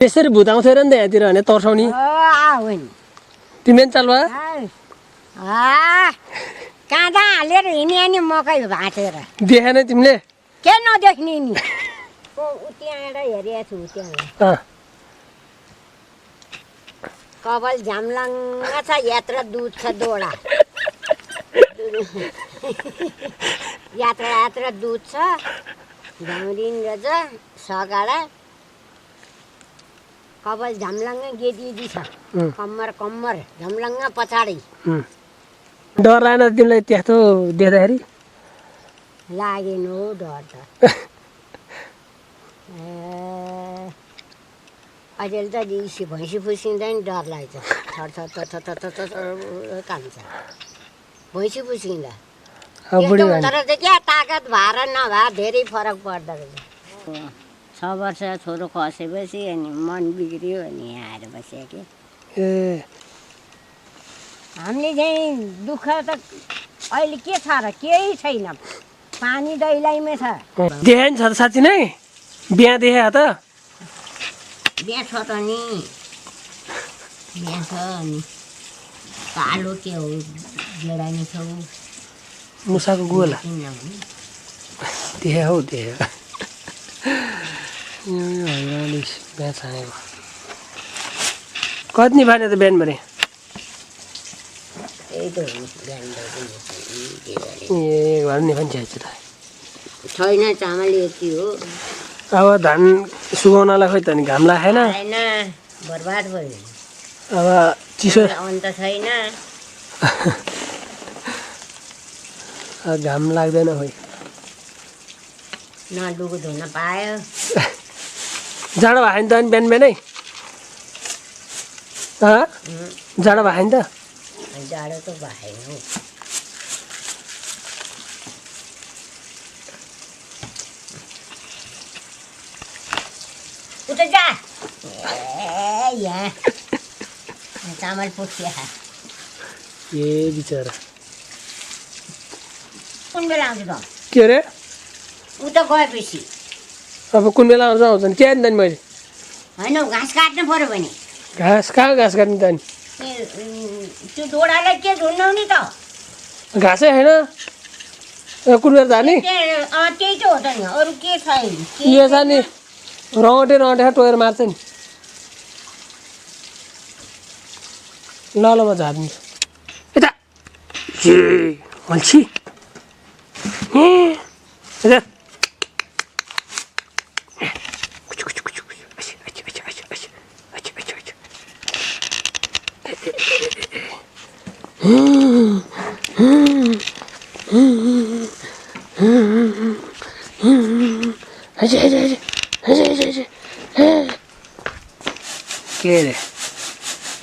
यसरी भूत आउँथ्यो र नि त यहाँतिर भने तर्साउने तिमीले नि चालवा काँदा हालेर हिँड्ने नि मकै भाँचेर देखेन तिमीले के नदेख्ने नि त्यहाँबाट हेरेको छु त्यहाँ कपाल झ्याम्लाङ छ यात्रा दुध छ दोडा यात्रा दुध छ झ्याउरिन रहेछ सगाडा कपाल झ्याम्लाङ गेदी छ कम्मर झ्याम्लाङ पछाडि डर लागेन तिमीलाई त्यस्तो देख्दाखेरि लागेन हो डर त अहिले त भैँसी फुस्किँदा नि डर लाग्छ कान्छ भैँसी फुस्किँदा तर चाहिँ क्या ताकत भएर नभए धेरै फरक पर्दो रहेछ 6 वर्ष छोरो खसेपछि अनि मन बिग्रियो अनि यहाँ आएर बस्यो कि हामीले चाहिँ दुःख त अहिले के छ र केही छैन पानी दैलाइमै छ देखे नि छ त साँच्ची नै बिहा देखे त बिहा छ त नि बिहा छ अनि कालो के हो गेडानी छौ मुसाको गोला देखे हौ देखे बिहा छानेको कति नि फाने त बिहान भने ए घर नि पनि छ त छैन चामल यति हो अब धान सुगाउनलाई खोइ त नि घाम लागेन बर्बाद भयो अब चिसो अन्त छैन घाम लाग्दैन खोइ न लुगा धुन पायो जाडो भयो नि त अनि बिहान बिहानै जाडो भयो नि त जाडो त भएन हौ उता जा यहाँ चामल पुग्यो ए बिचरा कुन बेला आउँछ त के अरे उता गएपछि अब कुन बेला आउँछ आउँछ नि त्यहाँ नि त नि मैले होइन घाँस काट्नु पर्यो भने घाँस कहाँ घाँस काट्नु त नि त्यो डोडालाई के झुन्डाउने त घाँसै होइन कुन बेला जाने त्यही त हो त नि अरू के छैन यो छ नि रौटे टोएर मार्छ नि ल ल म झार्दिन्छु यता ए अल्छी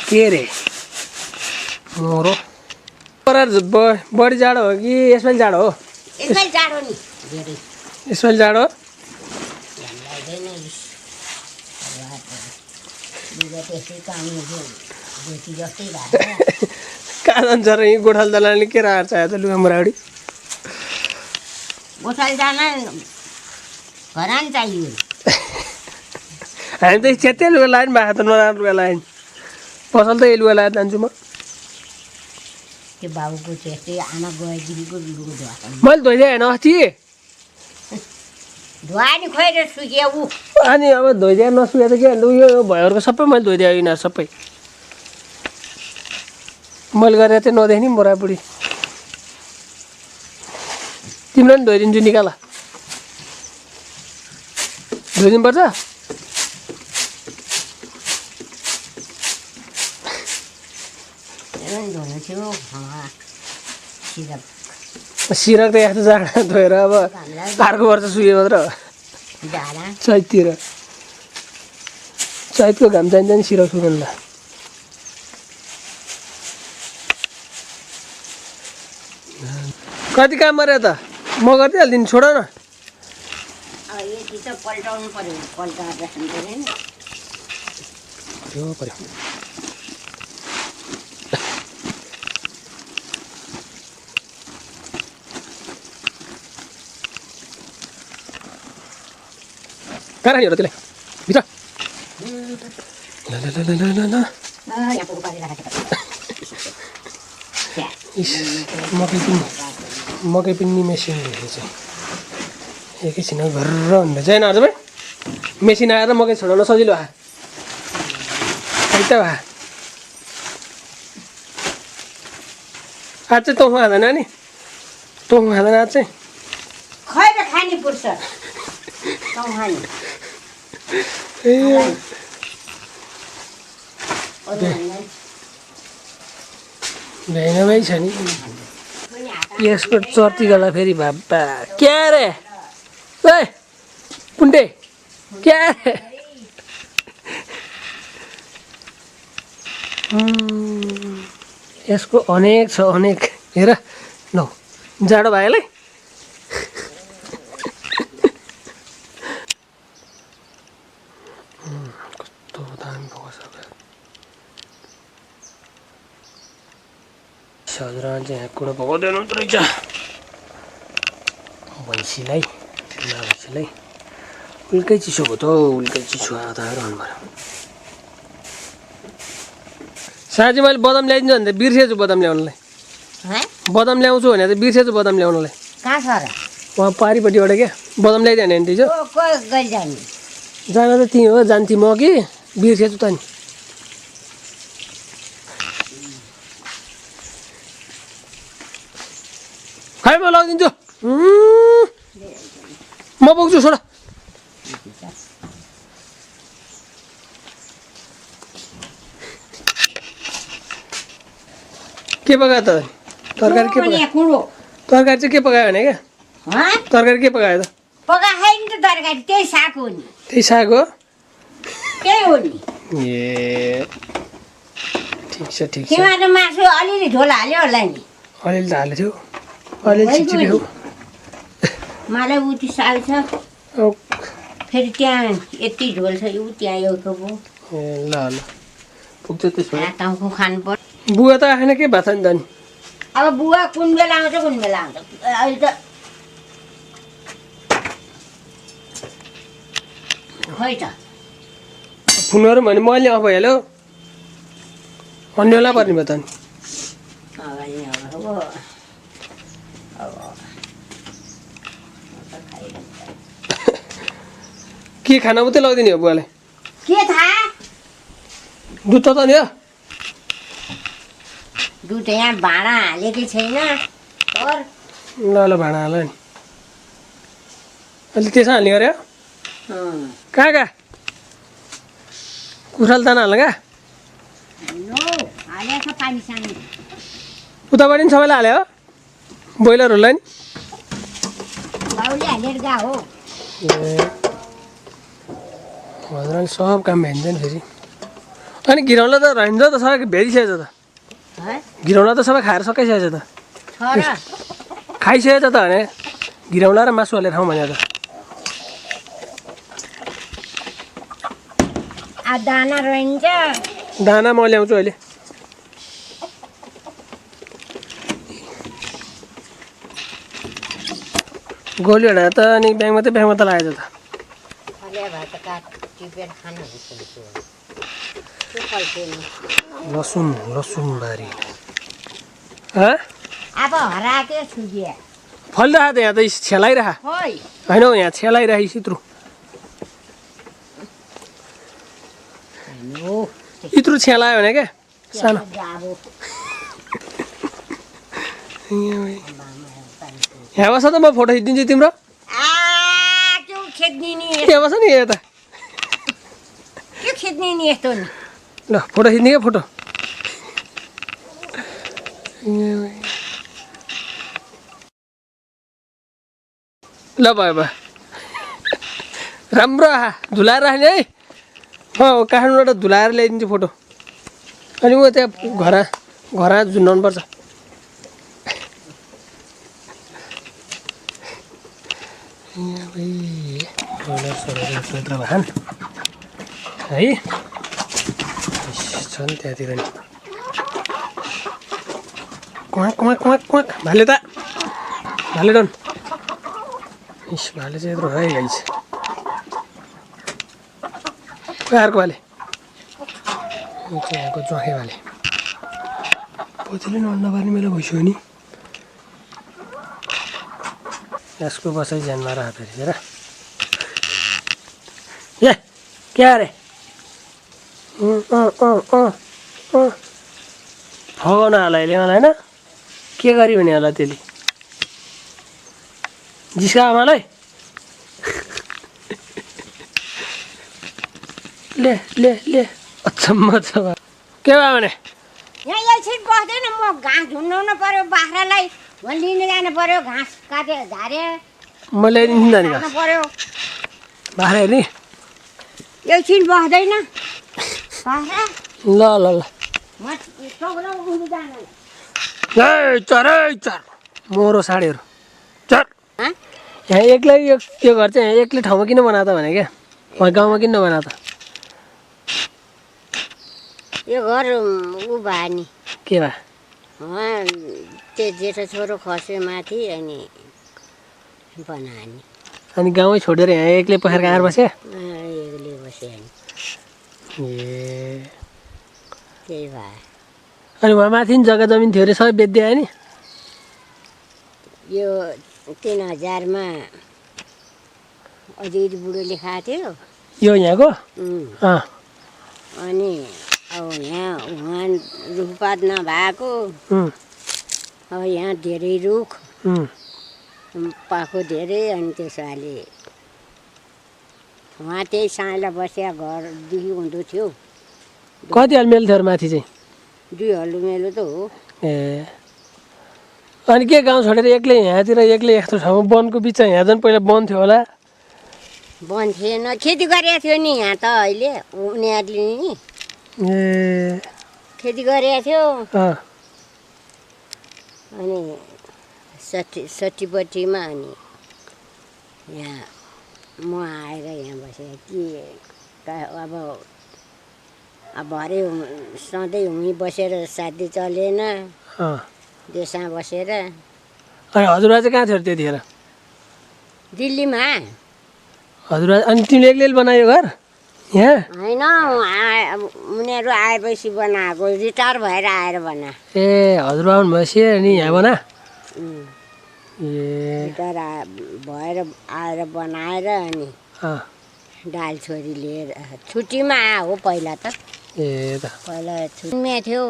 के रे मोरो बढी जाडो हो कि यसमा जाडो हो यसमै जाडो नि धेरै यसमा जाडो कहाँ जान्छ र यहीँ गोठाल दलालले के राख्छ त लुगा मुराडी गोठाल जान घरान चाहियो हामी त च्यात्तै लुगा लायो नि भएको त नराम्रो लुगा लायो नि पसल त यही लुगा लाएर जान्छु म त्यो बाबुको त्यस्तै आमा गएदेखिको लुगा धुवाएको मैले धोइदिएँ होइन अस्ति धुवा नि खोएर सुक्यो ऊ अनि अब धोइदिए नसुके त के भन्दा उयो भयोहरूको सबै मैले धोइदिएँ यिनीहरू सबै मैले गरेर चाहिँ नदेख्ने बुढाबुढी तिमीलाई पनि धोइदिन्छु निकाल धोइदिनुपर्छ सिरक त यस्तो जाडो धोएर अब अर्को वर्ष सुके मात्र चैततिर चैतको घाम चाहिन्छ नि सिरक सुकाउनुलाई कति काम गऱ्यो त म गरिदिइहालिदिनु छोड न पल्टाउनु पर्यो पल्टाएर पर्यो कहाँ राख्ने हो र त्यसलाई भित्र ल ल ल ल ल ल इस मकै पनि मेसिन रहेछ एकैछिन घर्र हुन्छ चाहिँ आज भाइ मेसिन आएर मकै छोडाउन सजिलो भए भा आज चाहिँ तँ खाँदैन नि तँ खाँदैन आज चाहिँ खै त खाने पुर्छ ए भ्याइन भाइ छ नि यसको चर्ती गला फेरि बाबा क्या रे ए कुन्टे क्या रे यसको अनेक छ अनेक हेर ल जाडो भाइलाई कस्तो दामी भएको छ हजुर चाहिँ कुरो पकाउँदैन रहेछ भैँसीलाई भैँसीलाई उल्कै चिसो भयो त उल्कै चिसो आयो त रहनु पऱ्यो साँच्चै मैले बदाम ल्याइदिन्छु भने त बिर्सेछु बदाम ल्याउनुलाई बदाम ल्याउँछु भने त बिर्सेछु बदाम ल्याउनुलाई कहाँ छ र उहाँ पारिपट्टिबाट क्या बदाम ल्याइदियो भने तिजो जान त तिमी हो जान्थी म कि बिर्सेछु त नि खै म लगिदिन्छु म बोक्छु छोड के पकायो त तरकारी के पकायो तरकारी चाहिँ के पकायो भने क्या तरकारी के पकायो त पकाएन त तरकारी त्यही साग हो नि त्यही साग हो त्यही हो नि ए ठिक छ ठिक छ तिमीहरू त मासु अलिअलि झोल हाल्यो होला नि अलिअलि त हालेको थियो अलिअलि छिप्छिप्यो मलाई उति साल छ फेरि त्यहाँ यति झोल छ ऊ त्यहाँ एउटा भयो ए ल ल पुग्छ त्यसमा टाउको खानु पर्छ बुवा त आएन के भएको छ नि त नि अब बुवा कुन बेला आउँछ कुन बेला आउँछ अहिले त खै त फोन गरौँ भने मैले अफ भइहाल्यो अन्य बेला पर्ने भयो त नि के खाना मात्रै लगाइदिने हो बुवालाई के थाहा दुध त नि हो दुध यहाँ भाँडा हालेकै छैन ल ल भाँडा हाल नि अहिले त्यसमा हाल्ने गरे कहाँ कहाँ कुखुराले दाना हाल्नु कहाँ उताबाट नि सबैलाई हाल्यो ब्रोइलरहरूलाई नि ए हजुर सब काम भ्याइन्छ नि फेरि अनि घिरौँला त रहन्छ त सबै भेटिसकेछ त घिरौँला त सबै खाएर सकाइसकेछ त खाइसकेछ त भने घिरौँला र मासु हालेर खाउँ भने त दाना रहन्छ दाना म ल्याउँछु अहिले गोली हटा त अनि ब्याङ्कमा त लागेछ त लसुन लसुन बारी अब हराएको छुजिया फलिरहेको त यहाँ त छेलाइरह होइन हौ यहाँ छेलाइरह यत्रो यत्रो छेलायो भने क्या सानो यहाँ बस त म फोटो खिचिदिन्छु तिम्रो यहाँ बस नि यता ल फोटो खिच्ने क्या फोटो ल भयो भयो राम्रो आहा धुलाएर राख्ने है म काठमाडौँबाट धुलाएर ल्याइदिन्छु फोटो अनि म त्यहाँ घर झुन्डाउनु पर्छ भान है छ नि त्यहाँतिर नि क्वाक क्वाक क्वाक क्वाक भाले त भाले डन इस भाले चाहिँ यत्रो है गाइस अर्को भाले यहाँको ज्वाखेवाले पोथीले नपार्ने बेला भइसक्यो नि यसको बसाइ ज्यानमा रह फेरि हेर ए क्या अरे फगाउन होला अहिले मलाई होइन के गऱ्यो भने होला त्यसले जिस्का आमालाई ले ले ले अचम्म छ के भयो भने यहाँ एकछिन बस्दैन म घाँस झुन्डाउनु पर्यो बाख्रालाई म लिन जानु पर्यो घाँस काटे झारे म ल्याइदिन्छु नि खानु पर्यो बाख्रा हेर्ने एकछिन बस्दैन बाख्रा ल ल ल म चौरा उठ्नु जानु ए चर मोरो साडीहरू चर हँ यहाँ एक्लै यो घर चाहिँ यहाँ एक्लै ठाउँमा किन बना त भने क्या वहाँ गाउँमा किन नबना त यो घर ऊ भयो नि के भयो त्यो जेठो छोरो खस्यो माथि अनि बनायो नि अनि गाउँमै छोडेर यहाँ एक्लै पखेर आएर बस्यो एक्लै बस्यो नि ए त्यही भयो अनि वहाँ माथि नि जग्गा जमिन थियो अरे सबै बेच्दै आयो नि यो 3000 अझै बुढोले खाएको थियो यो यहाँको अनि अब यहाँ उहाँ रुखपात नभएको अब यहाँ धेरै रुख पाएको धेरै अनि त्यसैले उहाँ त्यही साइला बसिया घरदेखि हुँदो थियो कति हल मेल थियो माथि चाहिँ 2 हल्लु मेलो त हो ए अनि के गाउँ छोडेर एक्लै यहाँतिर एक्लै यस्तो ठाउँमा वनको बिच यहाँ झन् पहिला वन थियो होला वन थिएन खेती गरेको थियो नि यहाँ त अहिले उनीहरूले नि ए खेती गरेको थियो अनि 60पट्टिमा अनि यहाँ म आएर यहाँ बसेँ के अब भरे सधैँ हुँ बसेर साथी चलेन देशमा बसेर अनि हजुरबा चाहिँ कहाँ थियो त्यतिखेर दिल्लीमा हजुरबा अनि तिमीले एक्लै बनायो घर यहाँ होइन उनीहरू आएपछि बनाएको रिटायर भएर आएर बना ए हजुरबा आउनु भएपछि अनि यहाँ बना ए रिटायर भएर आएर बनाएर अनि दाल छोरी लिएर छुट्टीमा आयो हो पहिला त ए त पहिला जन्मिया थियो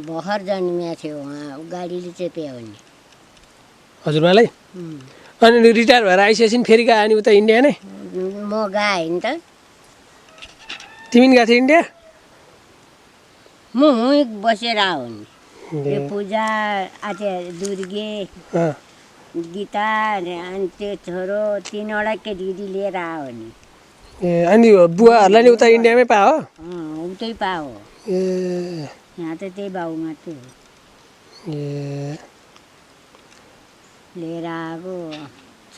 भर्खर जन्मिया थियो उहाँ गाडीले चेप्यो भने हजुरबालाई अनि रिटायर भएर आइसकेपछि फेरि गयो अनि उता इन्डिया नै म गएँ नि त तिमी पनि गएको थियौ इन्डिया म हुँ बसेर आऊ नि यो पूजा आज दुर्गे गीता अनि त्यो छोरो 3वटा केटी लिएर आयो नि ए अनि बुवाहरूलाई नि उता इन्डियामै पायो उतै पायो ए यहाँ त त्यही बाउ मात्रै हो ए लिएर आएको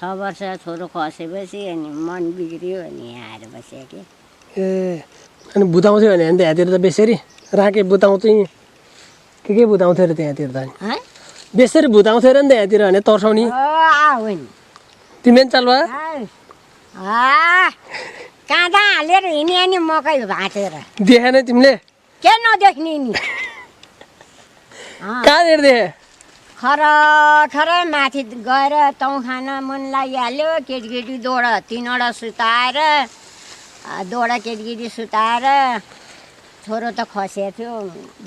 6 वर्ष छोरो खसेपछि अनि मन बिग्रियो अनि यहाँ आएर बस्यो कि ए अनि बुताउँथ्यो भने त यहाँतिर त बेसरी राखे बुताउँथ्यो के बुताउँथ्यो अरे त्यहाँतिर त नि बेसरी भुताउँथ्यो अरे नि त यहाँतिर भने तर्साउने तिमी पनि चाल भयो काँदा हालेर हिँड्यो नि मकै भाँचेर देखेन तिमीले के नदेख्ने नि कहाँनिर देखे खरै माथि गएर तँ खान मन लागिहाल्यो केटीकेटी दोडा 3वटा सुताएर दोडा केटीकेटी सुताएर छोरो त खसेको थियो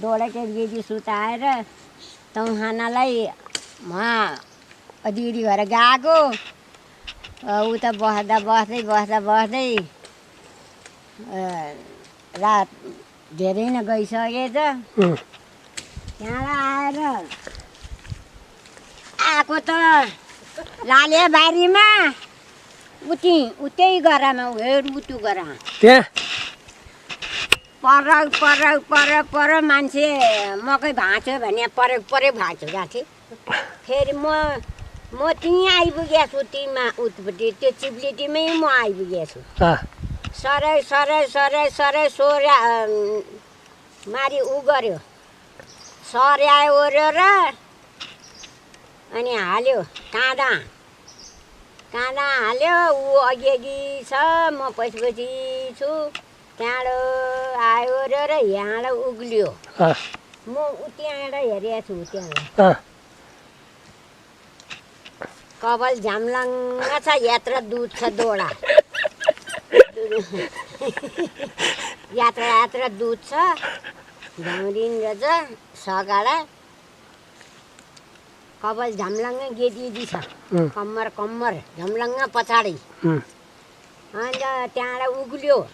दोडा केटीकेटी सुताएर तँ खानालाई उहाँ अदिरी भएर गएको उता बस्दै रात धेरै नै गइसकेछ त्यहाँबाट आएको त लाले बारीमा उतै गरामा उतु गरा त्यहाँ पर मान्छे मकै भाँच्यो भने परेक भाँच्यो थिएँ फेरि म त्यहीँ आइपुगेको छु तीमा उत्पट्टि त्यो चिप्लिटीमै म आइपुगेको छु सरै सोर्या मारी उ गर्यो सर्यायो ओर्यो र अनि हाल्यो काँदा हाल्यो ऊ अघि छ म पछि छु त्यहाँबाट आयो र यहाँबाट उक्लियो अँ म त्यहाँबाट हेरेको छु त्यहाँ अँ कपाल झ्याम्लाङ्ग छ यात्रा दुध छ दोडा यात्रा यात्रा दुध छ झ्याउरिन रहेछ सगाडा कपाल झ्याम्लाङ्ग गेदी छ कम्मर कम्मर झम्लाङ्ग पछाडि अन्त त्यहाँबाट उक्लियो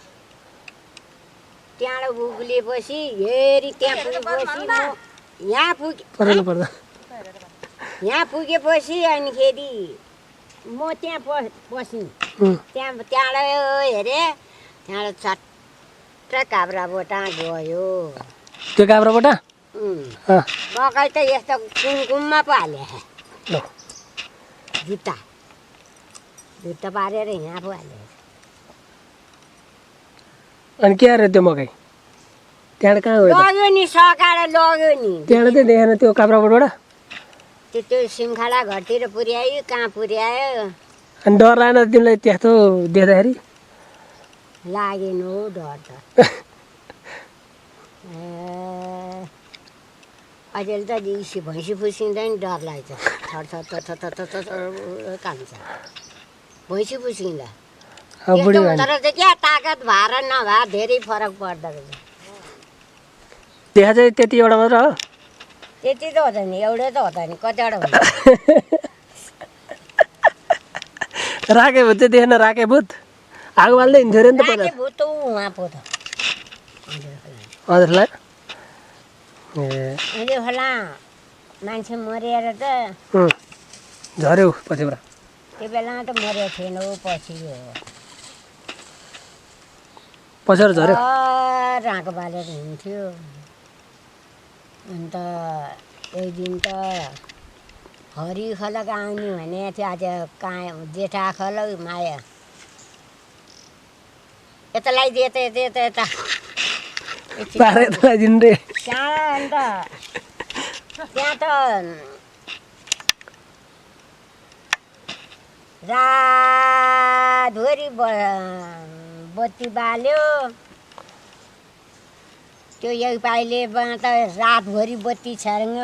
त्यहाँबाट उक्लिएपछि हेरी त्यहाँ पुगेपछि म यहाँ पुगेपछि अनिखेरि म त्यहाँ पसेँ त्यहाँबाट हेरेँ त्यहाँबाट चट्ट काभ्राबोटा गयो त्यो काभ्राबोटा मकै त यस्तो कुमकुममा पो हाले जुत्ता पारेर यहाँ पो हाले अनि के अरे त्यो मकै त्यहाँबाट कहाँ गयो लग्यो नि सकाएर लग्यो नि त्यहाँबाट चाहिँ देखेन त्यो काभ्राबोटबाट त्यो सिमखाडा घरतिर पुर्यायो कहाँ पुर्यायो अनि डर लागेन तिमीलाई त्यस्तो देख्दाखेरि लागेन हौ डर त अहिले त भैँसी फुस्किँदा नि डर लाग्छ कान्छ भैँसी फुस्किँदा त्यस्तो हुँदो रहेछ क्या ताकत भएर नभए धेरै फरक पर्दो रहेछ देखा चाहिँ त्यति एउटा मात्र हो त्यति त हुँदैन एउटै त हुँदैन कतिवटा हुन्छ राखे भूत चाहिँ देखेन राखे भूत आगो बाल्दै हिँड्थ्यो अरे नि त पहिला भूत त उहाँ पो त हजुरलाई ए अहिले होला मान्छे मरेर त झऱ्यो पछिबाट त्यो बेलामा त मरेको थिएन हौ पछि पछाडि झऱ्यो राँको बालेर हिँड्थ्यो अन्त एक दिन त हरि खलक आउने भनेको थियो आज कहाँ जेठा खलक माया यता लगाइदिए यता यता यता यता पारे लगाइदिनु रे त्यहाँ अन्त त्यहाँ त रातभरि बत्ती बाल्यो त्यो योपाइले त रातभरि बत्ती छर्ङ ए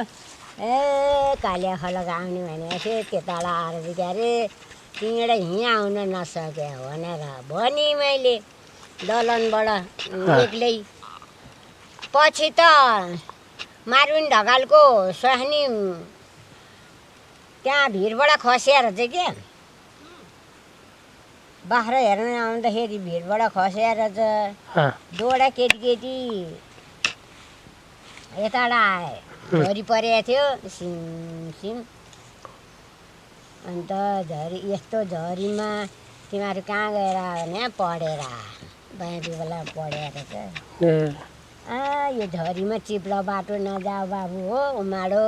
कालिया खलक आउने भनेको थियो त्यताबाट आएर चाहिँ अरे तिमीबाट यहाँ आउन नसके भनेर भने मैले दलनबाट एक्लै पछि त मारुनी ढकालको स्वास्नी त्यहाँ भिरबाट खसेर चाहिँ क्या बाख्रा हेर्न आउँदाखेरि भिरबाट खसेर चाहिँ दोडा केटी यताबाट आए झरी परेको थियो सिम अन्त झरी यस्तो झरीमा तिमीहरू कहाँ गएर भने पढेर बाँकी बेला पढेर चाहिँ यो झरीमा चिप्लो बाटो नजाऊ बाबु हो उमाडो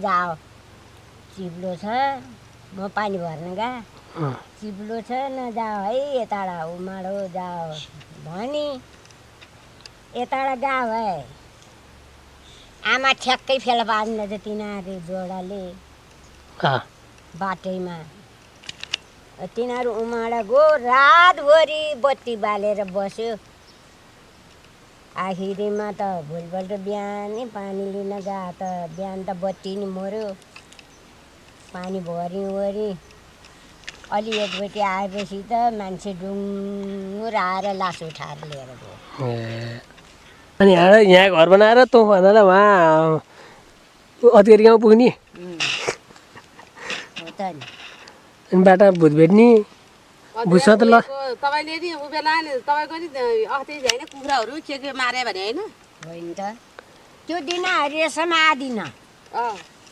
जाओ चिप्लो छ म पानी भर्न गए चिप्लो छ नजाऊ है यताबाट उमाडो जाओ भनी यताबाट गयो है आमा ठ्याक्कै फेला पार्दैन चाहिँ तिनीहरू जोडाले बाटैमा तिनीहरू उमाडा गयो रातभरि बत्ती बालेर बस्यो आखिरीमा त भोलिपल्ट बिहानै पानी लिन गए त बिहान त बत्ती नि मऱ्यो पानी भरिवरि अलि एकबेटी आएपछि त मान्छे डुङ्गुर आएर लास उठाएर लिएर गयो अनि यहाँ घर बनाएर तँ भनेर उहाँ अतिरी गाउँ पुग्ने हो त नि अनि बाटा भूत भेट्ने भुस त ल तपाईँले नि उ बेला नि तपाईँको नि अस्ति होइन कुखुराहरू के मारे भने होइन होइन त त्यो दिन रेशम आदिन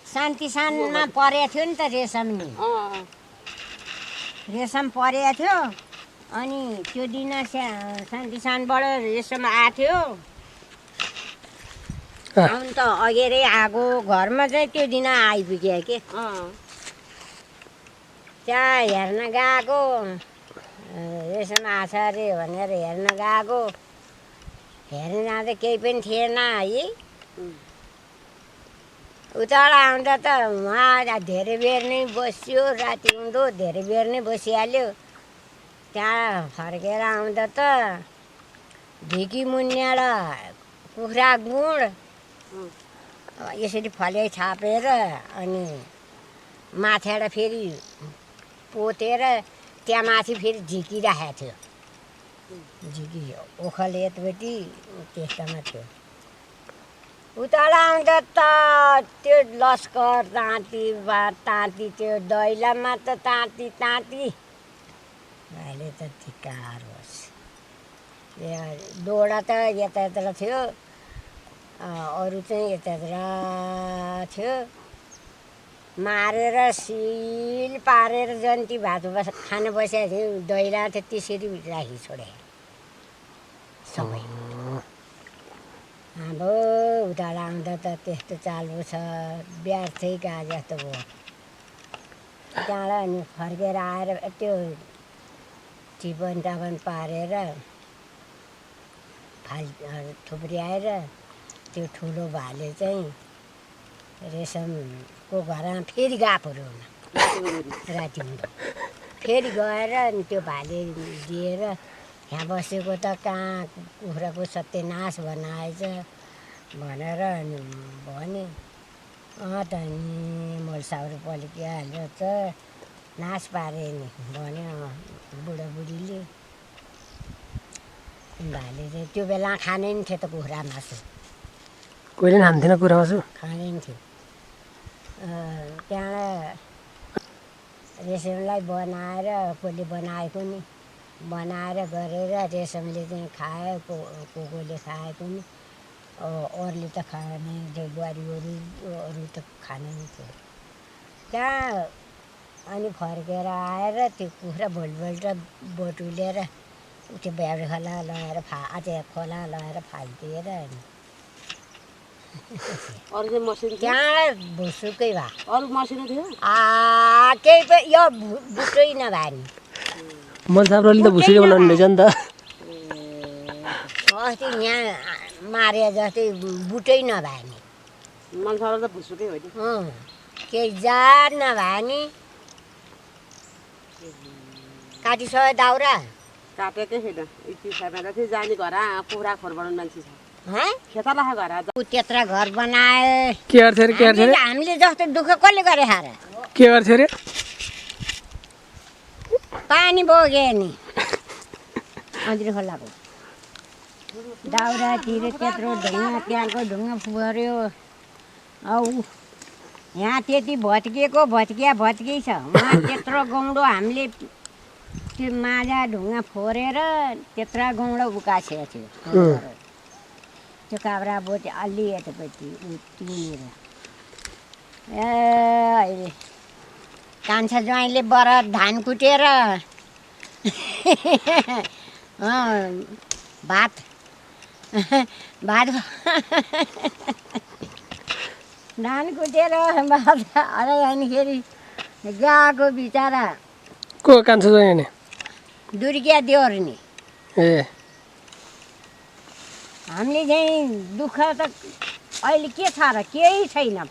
शान्ति सानमा परेको थियो नि त रेशम नि रेशम परेको थियो अनि त्यो दिन शान्ति सानबाट रेशम आएको थियो आउनु त अघिरै आएको घरमा चाहिँ त्यो दिन आइपुग्यो के त्यहाँ हेर्न गएको रेशम आछ अरे भनेर हेर्न गएको हेर्न जाँदा केही पनि थिएन है उताबाट आउँदा त उहाँ धेरै बेर नै बस्यो राति हुँदो धेरै बेर नै बसिहाल्यो त्यहाँ फर्केर आउँदा त ढिकी मुन्या र कुखुरा गुँड यसरी फले छापेर अनि माथिबाट फेरि पोतेर त्यहाँ माथि फेरि झिकी राखेको थियो झिकी ओखल यतापट्टि त्यस्तामा थियो उताबाट आउँदा त त्यो लस्कर ताँती त्यो दैलामा त ताँती अहिले त धिक्कार होस् दोडा त यता थियो अरू चाहिँ यता थियो मारेर सिल पारेर जन्ती भात खान बसेको थियो दैला थियो त्यसरी राखी छोडे सबै अब उताबाट आउँदा त त्यस्तो चालु छ व्यर्थै गए जस्तो भयो त्यहाँबाट अनि फर्केर आएर त्यो चिपन टापन पारेर थुप्रियाएर त्यो ठुलो भाले चाहिँ रेशमको घरमा फेरि गाफहरू राति हुँदा फेरि गएर अनि त्यो भाले दिएर यहाँ बसेको त कहाँ कुखुराको सत्यनाश बनाएछ भनेर अनि भने त नि मलसाहरू पल्किहाल्यो त नाश पारे नि भन्यो बुढाबुढीले भाले चाहिँ त्यो बेला खाने नि थियो त कुखुरा मासु कहिले खान्थेन कुरा मासु खाने नि थियो त्यहाँ रेशमलाई बनाएर कसले बनाएको नि बनाएर गरेर रेशमले चाहिँ खायो कोले खाएको नि अरूले त खाने त्यो बुहारीहरू अरू त खाने नि थियो त्यहाँ अनि फर्केर आएर त्यो कुखुरा भोलभोल्ट बटुलेर त्यो ब्याड खोला लगाएर खोला लगाएर फालिदिएर अनि अरू चाहिँ मसिनो त्यहाँ भुसुकै भए अरू मसिनो थियो केही पनि यो बुटै नभए नि मलसाब्रोले त भुसुकै बनाउनु रहेछ नि त अस्ति यहाँ मारे जस्तै बुटै नभए नि मनसार त भुसुकै हो नि केही जात नभए नि काटिसक्यो दाउरा काटेकै छैन पिसामा त थियो जाने घर कुखुरा खोर बनाउने मान्छे छ हँ खेता लाखा घर त्यत्रा घर बनाए के गर्थ्यो अरे के गर्थ्यो अरे हामीले जस्तो दुःख कसले गरे खाएर के गर्थ्यो अरे पानी बोक्यो नि अञ्जुरी खोलाको दाउरातिर त्यत्रो ढुङ्गा त्यहाँको ढुङ्गा फुर्यो औ यहाँ त्यति भत्किया छ उहाँ त्यत्रो गौँडो हामीले त्यो माझा ढुङ्गा फोरेर त्यत्रा गौँडो उकासेको थियो त्यो काभ्रा बोटी अलि यतापट्टि उतिनेर अहिले कान्छा ज्वाइँले बर धान कुटेर भात धान कुटेर भात अरे अनिखेरि गएको बिचरा को कान्छ ज्वाइँ नि दुर्गिया देवर नि ए हामीले चाहिँ दुःख त अहिले के छ र केही छैन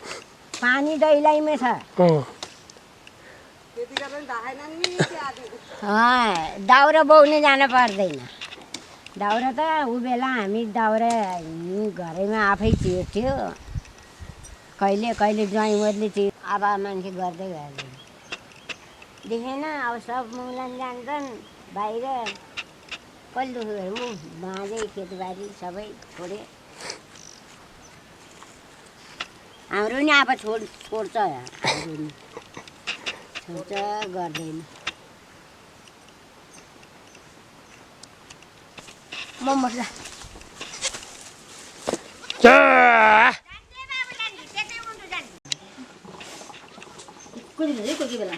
पानी दैलाइमै छ दाउरा बोक्ने जानु पर्दैन दाउरा त ऊ बेला हामी दाउरा घरैमा आफै चिर्थ्यो कहिले कहिले ज्वाइँहरूले चिर अब मान्छे गर्दै गर्दैन देखेन अब सब मुलन जान्छन् बाहिर कहिले दुःख गरौँ बाँझै खेतबारी सबै छोडे हाम्रो नि अब छोड्छ हाम्रो नि छोड्छ गर्दैन म मर्ला कोही बेला